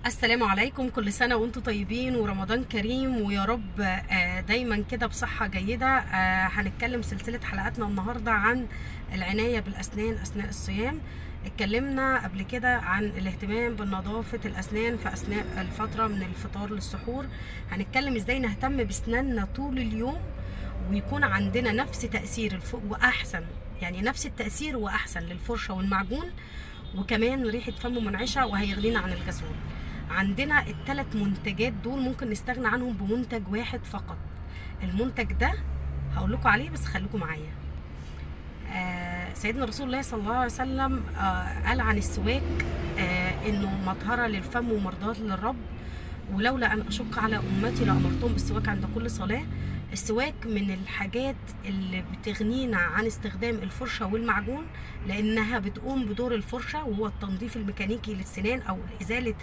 السلام عليكم، كل سنة وانتم طيبين ورمضان كريم، ويا رب دايما كده بصحة جيدة. هنتكلم سلسلة حلقاتنا النهاردة عن العناية بالأسنان أثناء الصيام. اتكلمنا قبل كده عن الاهتمام بنظافة الأسنان في أثناء الفترة من الفطار للسحور. هنتكلم ازاي نهتم بأسناننا طول اليوم ويكون عندنا نفس تأثير وأحسن، يعني نفس التأثير وأحسن للفرشة والمعجون، وكمان ريحة فم منعشة وهيغنينا عن الغسول. عندنا الثلاث منتجات دول ممكن نستغنى عنهم بمنتج واحد فقط. المنتج ده هقول لكم عليه، بس خليكم معايا. سيدنا رسول الله صلى الله عليه وسلم قال عن السواك انه مطهرة للفم ومرضاة للرب، ولولا ان اشق على امتي لامرتهم بالسواك عند كل صلاة. السواك من الحاجات اللي بتغنينا عن استخدام الفرشة والمعجون، لانها بتقوم بدور الفرشة وهو التنظيف الميكانيكي للسنان او ازالة